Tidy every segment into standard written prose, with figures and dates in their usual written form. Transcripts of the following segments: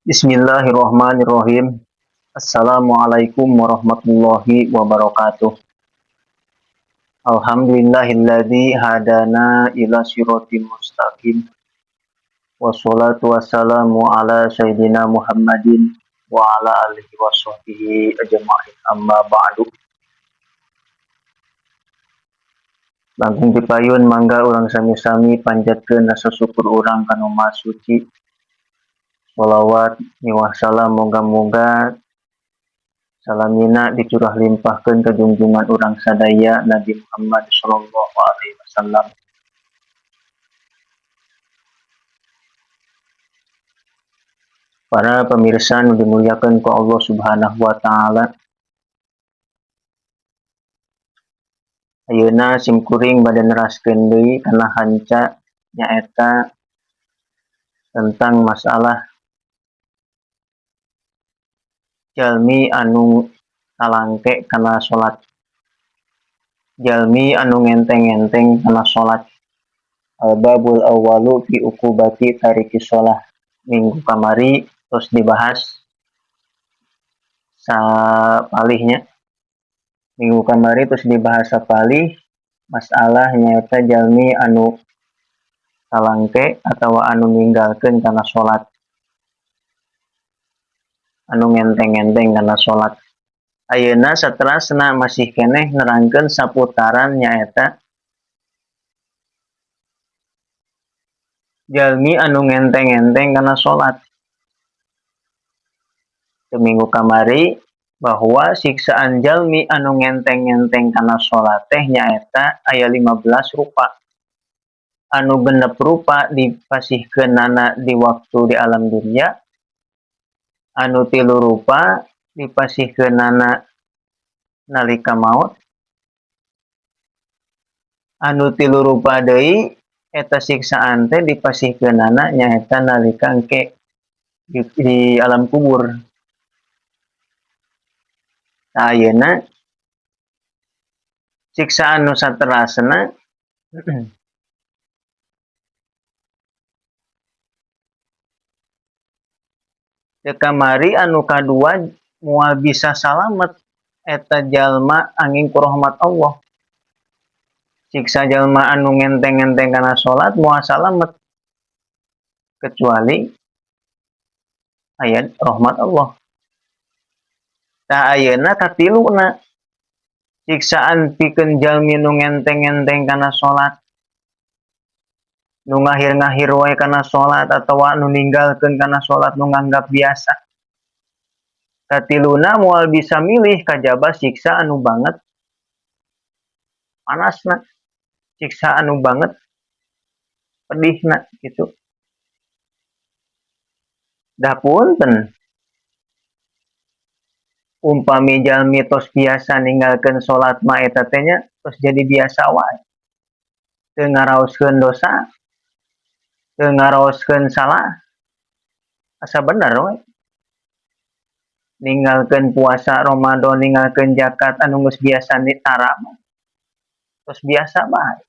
Bismillahirrahmanirrahim. Assalamualaikum warahmatullahi wabarakatuh. Alhamdulillahilladzi hadana ila siratim mustaqim. Wassalatu wassalamu ala sayyidina Muhammadin wa ala alihi washabbihi ajma'in, amma ba'du. Langkung pipayun, mangga urang sami-sami panjatkeun rasa syukur urang ka Nu Maha Suci. Sholawat miwah salam moga-moga salamina dicurah limpahkeun ka junjungan urang sadaya, Nabi Muhammad sallallahu alaihi wasallam. Para pemirsa nu dimuliakeun ku Allah Subhanahu wa taala. Ayeuna sim kuring bade neraskeun deui kana hanca, nyaeta tentang masalah jalmi anu talangke kana salat, jalmi anu ngenteng-ngenteng kana salat. Al-babul awwalu fi uqubati tariki shalah. Minggu kamari terus dibahas sapalihnya, minggu kamari terus dibahas sapalih masalah, nyaeta jalmi anu talangke atau anu ninggalkeun kana salat, anu ngenteng-ngenteng kana salat. Ayeuna saterasna masih keneh nerangkeun saputaran, nyaeta jalmi anu ngenteng-ngenteng kana salat. Minggu kamari bahwa siksaan jalmi anu ngenteng-ngenteng kana salat teh nyaeta aya 15 rupa. Anu 6 rupa dipasihkeunana di waktu di alam dunia, anu 3 rupa dipasihkeunana nalika maut, anu 3 rupa deui eta siksaan teh dipasihkeunana nyaeta nalika engke di alam kubur. Tah, ayeuna siksaan nu saterasna teu kamari, anu kadua moal bisa salamet eta jalma anging ku rahmat Allah. Siksa jalma anu ngenteng-ngenteng kana salat moal salamet kecuali aya rahmat Allah. Tah, ayeuna katiluna siksaan pikeun jalmi nu ngenteng-ngenteng kana salat, nu ngahir-ngahir wae kana salat atawa nu ninggalkeun kana salat, nu nganggap biasa. Katiluna moal bisa milih kajaba siksa anu banget panasna, siksa anu banget pedihna gitu. Dah punten, umpami jalmi tos biasa ninggalkeun salat mah eta teh nya tos jadi biasa wae, teu ngaraoskeun dosa, teu ngaraoskeun salah, asa bener we ninggalkeun puasa Ramadan, ninggalkeun zakat anu geus biasa tara mah tos biasa bae.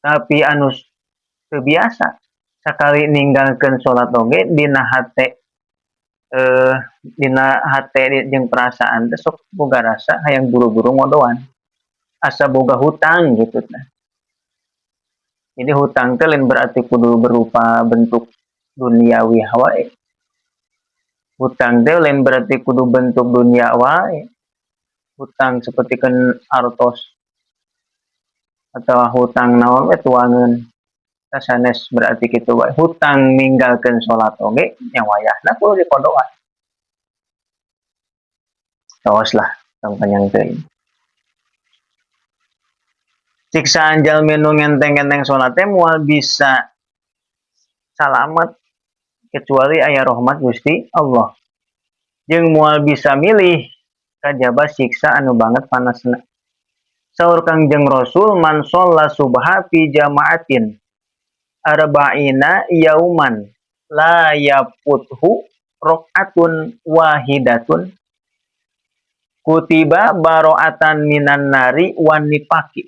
Tapi anu teu biasa sakali ninggalkeun salat oge dina hate, dina hate jeung perasaan teh sok boga rasa hayang buru-buru ngodoan, asa boga hutang gitu tah. Jadi hutang teh lain berarti kudu berupa bentuk duniawi wae. Hutang teh lain berarti kudu bentuk dunia wae. Hutang seperti kan artos atau hutang naon we tuangeun sanes berarti kitu wae. Hutang ninggalkeun salat oge nya wayahna kudu dikodoan. Tos lah, tong panjang teuing. Siksaan jalmi nu ngenteng-ngenteng salat teh moal bisa salamet kecuali aya rahmat Gusti Allah. Jeung moal bisa milih kajaba siksa anu banget panasna. Saur Kangjeng Rasul, man sholla subha fi jama'atin arba'ina yauman la yaputhu rakaatun wahidatun kutiba baro'atan minan nari wan nifaqi.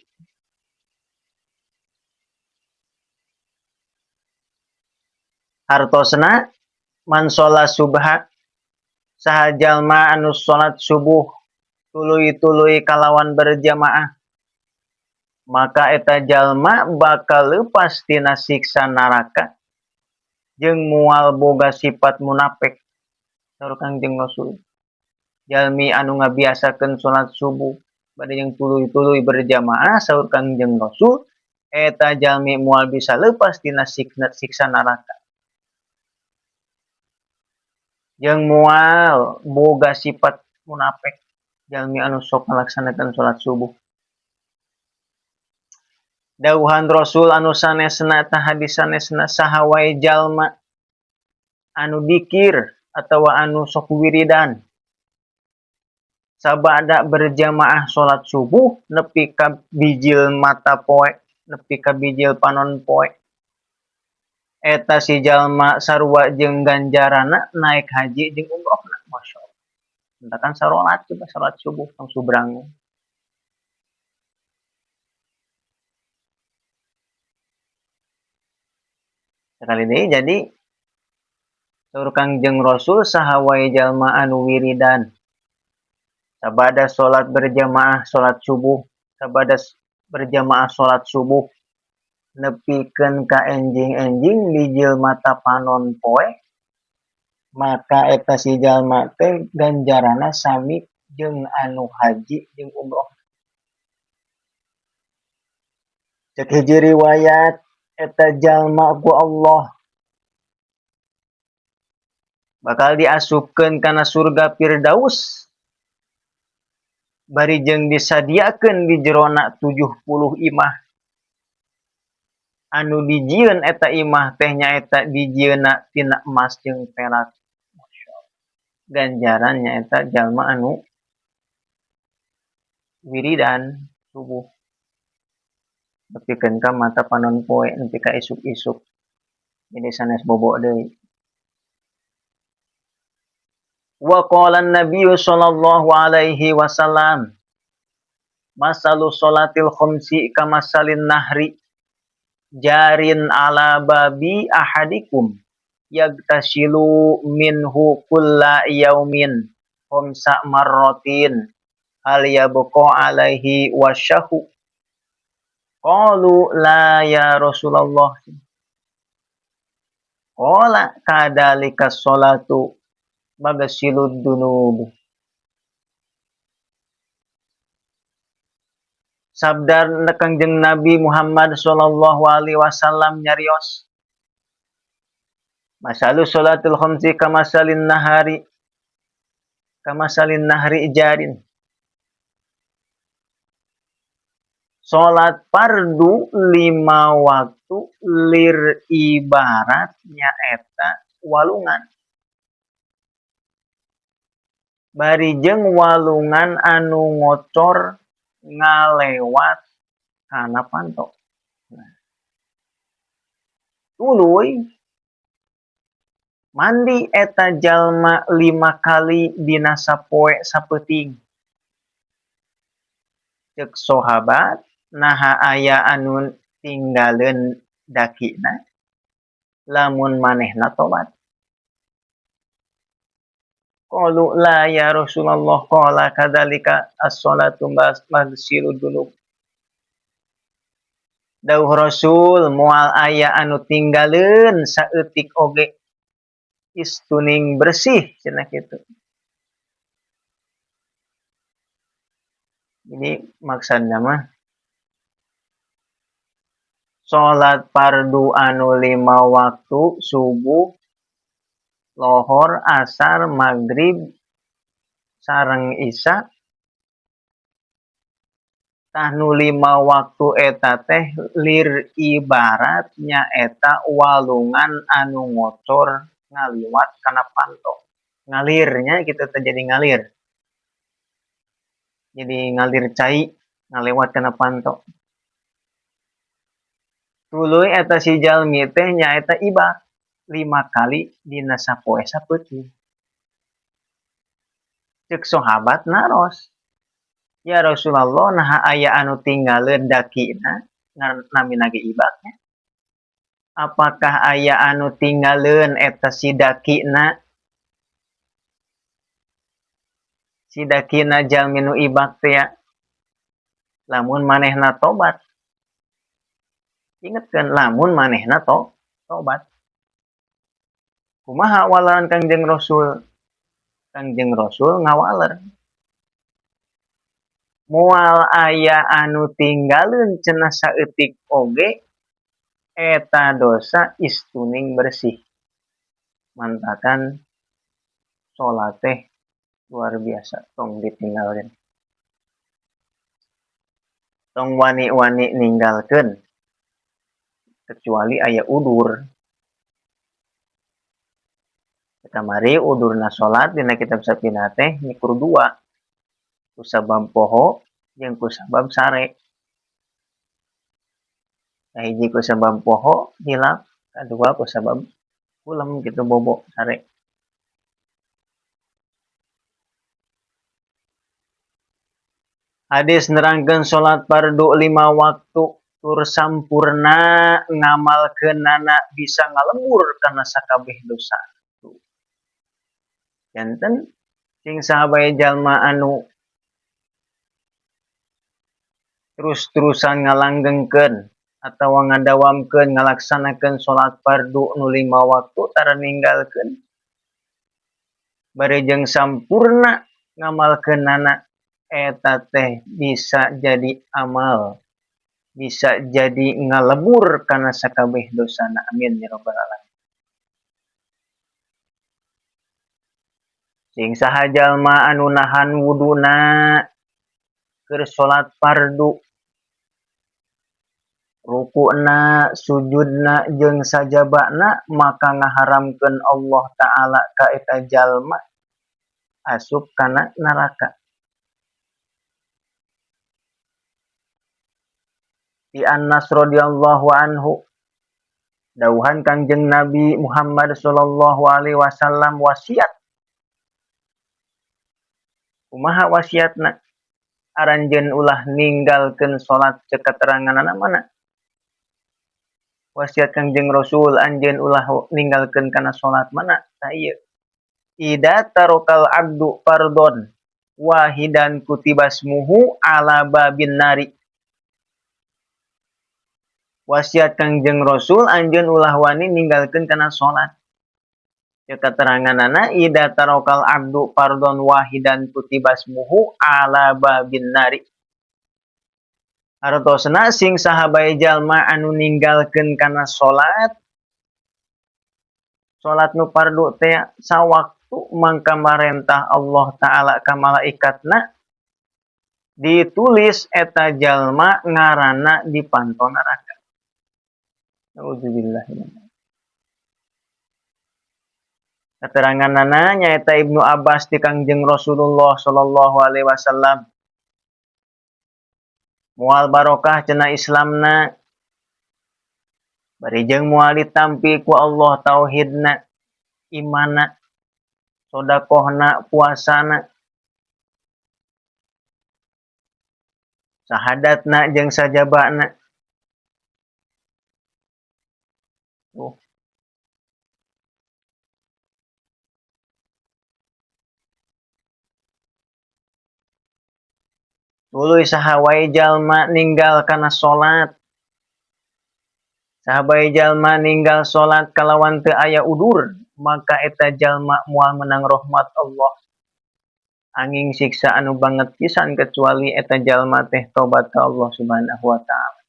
Hartosna, man sholat subha, saha jalma anu salat subuh tuluy-tuluy kalawan berjamaah, maka eta jalma bakal lepas tina siksa neraka jeung moal boga sifat munafik. Saur Kangjeng Rasul, jalmi anu ngabiasakeun salat subuh bade jeung tuluy-tuluy berjamaah, saur Kangjeng Rasul, eta jalmi moal bisa lepas tina siksa neraka jeung moal boga sifat munafik jalmi anu sok ngalaksanakeun salat subuh. Dawuhan Rasul anu sanesna eta hadis sanesna, saha wae jalma anu dikir atawa anu sok wiridan sabada berjamaah salat subuh nepi ka bijil mata poe, nepi ka bijil panon poe, eta si jalma sarua jeung ganjarana naik haji jeung umrohna. Masya Allah. Kan sarolat, coba salat subuh tong subrang. Sekali deui, jadi saur Kangjeng Rasul, saha wae jalma anu wiridan sabada salat berjamaah salat subuh, sabada berjamaah salat subuh nepikeun ka enjing-enjing bijil mata panon poe, maka eta si jalma teh ganjarana sami jeung anu haji jeung umroh. Cek hiji riwayat, eta jalma ku Allah bakal diasupkeun kana surga Firdaus bari jeung disadiakeun di jerona 70 imah, anu dijieun eta imah teh nyaeta dijieunna tina emas jeung perak. Masya Allah. Ganjaran nyaeta jalma anu wiridan subuh nepikeun ka mata panon poe, nepi ka isuk-isuk, jadi sanes bobo deui. Wa qala an-nabiy sallallahu alaihi wasallam, masalu salatil khamsi kamasalin nahri jarin ala babi ahadikum yagtasilu minhu kulla yaumin khamsa marratin hal yabqa alaihi wasyahu? Qalu la ya Rasulullah. Qala kadalika sholatu magsilud dunub. Sabda Kangjeng Nabi Muhammad sallallahu alaihi wasallam nyarios, masalu sholatul khamsi kamasalin nahari, kamasalin nahri jarin. Salat fardu 5 waktu lir ibarat nyaeta walungan, bari jeung walungan anu ngocor ngalewat kana panto. Nah, tuluy mandi eta jalma 5 kali dina sapoe sapeuting. Ceuk sahabat, naha aya anu tinggaleun dakina lamun manehna tobat? Qalu la ya Rasulullah. Qala kadzalika as-salatu magsilud dunub. Dawuh Rasul, moal aya anu tinggaleun saeutik oge istuning bersih cenah kitu. Jadi maksudna mah salat fardu anu 5 waktu, subuh, lohor, asar, maghrib, sareng isya, tah nu 5 waktu eta teh lir ibarat nyaeta walungan anu ngocor ngaliwat kana panto. Ngalirnya kita teh jadi ngalir. Jadi ngalir cai ngalewat kana panto. Tuluy eta si jalmi teh nyaeta ibak 5 kali dina sapoe sapeuting. Ceuk sahabat naros, ya Rasulullah, naha aya anu tinggaleun dakina namina ge ibaknya? Apakah aya anu tinggaleun eta si dakina? Si dakina jalmi nu ibak teh ya. Lamun manehna tobat. Ingetkeun lamun manehna tobat. Kumaha waleran Kangjeng Rasul? Kangjeng Rasul ngawaler. Moal aya anu tinggaleun cenah saeutik oge eta dosa istuning bersih. Mantakan salat teh luar biasa tong ditinggalkeun. Tong wani-wani ninggalkeun kecuali aya udur. Kamari udurna salat dina kitab Safinah teh nyikur dua. Kusabab poho jeung kusabab sare. Kahiji kusabab poho hilap, kadua kusabab kulem gitu bobo sare. Hadis nerangkeun salat fardu 5 waktu tur sampurna ngamalkeunana bisa ngalembur kana sakabeh dosa. Janten sing saha bae jalma anu terus-terusan ngalanggengkeun atawa ngadawamkeun ngalaksanakeun salat fardu nu 5 waktu tara ninggalkeun bari jeung sampurna ngamalkeunana eta teh bisa jadi amal, bisa jadi ngalebur kana sakabeh dosana. Amin ya rabbal alamin. Sing saha jalma anu nahan wuduna keur salat fardu, rukuna, sujudna jeung sajabana, maka ngaharamkeun Allah Ta'ala ka eta jalma asup kana neraka. Di Anas radhiyallahu anhu dauhan Kangjeng Nabi Muhammad sallallahu alaihi wasallam wasiat. Kumaha wasiatna? Aranjeun ulah ninggalkeun salat cek kateranganana mana? Wasiat Kangjeng Rasul anjeun ulah ninggalkeun kana salat mana? Tah ieu. Ida tarokal abdu fardon wahidan kutibasmuhu ala babin nari. Wasiat Kangjeng Rasul anjeun ulah wani ninggalkeun kana salat. Cek kateranganana ida tarokal abdu fardon wahidan kutibasmuhu ala babin nari. Artosna sing saha bae jalma anu ninggalkeun kana salat, salat nu fardu teh sawaktu mangka marentah Allah Ta'ala ka malaikatna ditulis eta jalma ngaranna di panto neraka. Nauzubillah. Keteranganana nyaeta Ibnu Abbas ti Kangjeng Rasulullah sallallahu alaihi wasallam. Moal barokah cenah Islamna, bari jeung moal ditampi ku Allah tauhidna, imanna, sodakohna, puasana, sahadatna jeung sajabana. Tuh. Tuluy saha wae jalma ninggal kana salat. Saha bae jalma ninggal salat kalawan teu aya udur, maka eta jalma moal menang rahmat Allah. Angin siksa anu banget pisan kecuali eta jalma teh tobat ka Allah Subhanahu wa taala.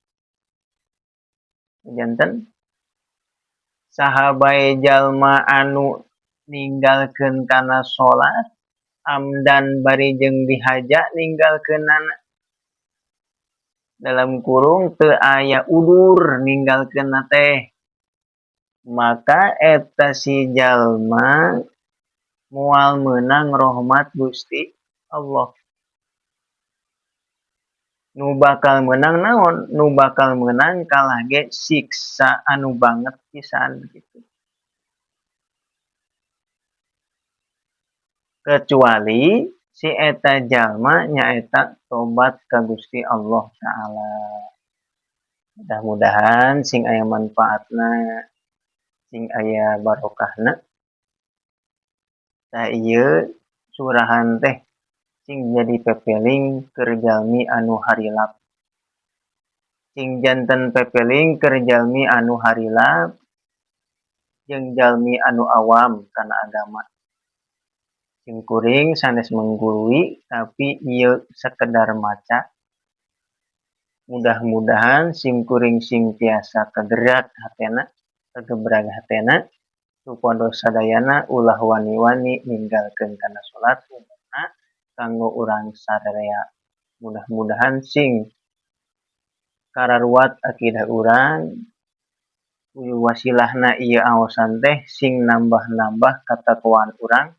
Janten saha bae jalma anu ninggalkeun kana salat amdan bari jeung dihaja ninggalkeunana dalam kurung teu aya udur ninggalkeunna teh, maka eta si jalma moal meunang rahmat Gusti Allah. Nu bakal meunang naon? Nu bakal meunang kalah ge siksa anu banget pisan gitu. Kecuali si eta jalma nyaeta tobat ka Gusti Allah Ta'ala. Mudah-mudahan sing aya manfaatna, sing aya barokahna. Tah, ieu curahan teh sing jadi pepeling keur jalmi anu harilap. Sing janten pepeling keur jalmi anu harilap jeung jalmi anu awam kana agama. Sim kuring sanes menggurui, tapi ieu sekedar maca. Mudah-mudahan sim kuring sing tiasa kagerak hatena, kagebrag hatena, supados sadayana ulah wani-wani ninggalkeun kana salat, umumna kanggo urang sararea. Mudah-mudahan sing kararuat akidah urang wasilahna ieu aosan teh sing nambah-nambah katakwaan urang,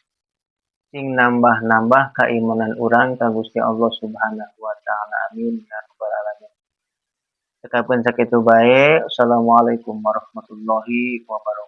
sing nambah-nambah keimanan urang ka Gusti Allah Subhanahu wa Ta'ala. Amin ya rabbal alamin. Cekapkeun sakitu bae. Assalamualaikum warahmatullahi wabarakatuh.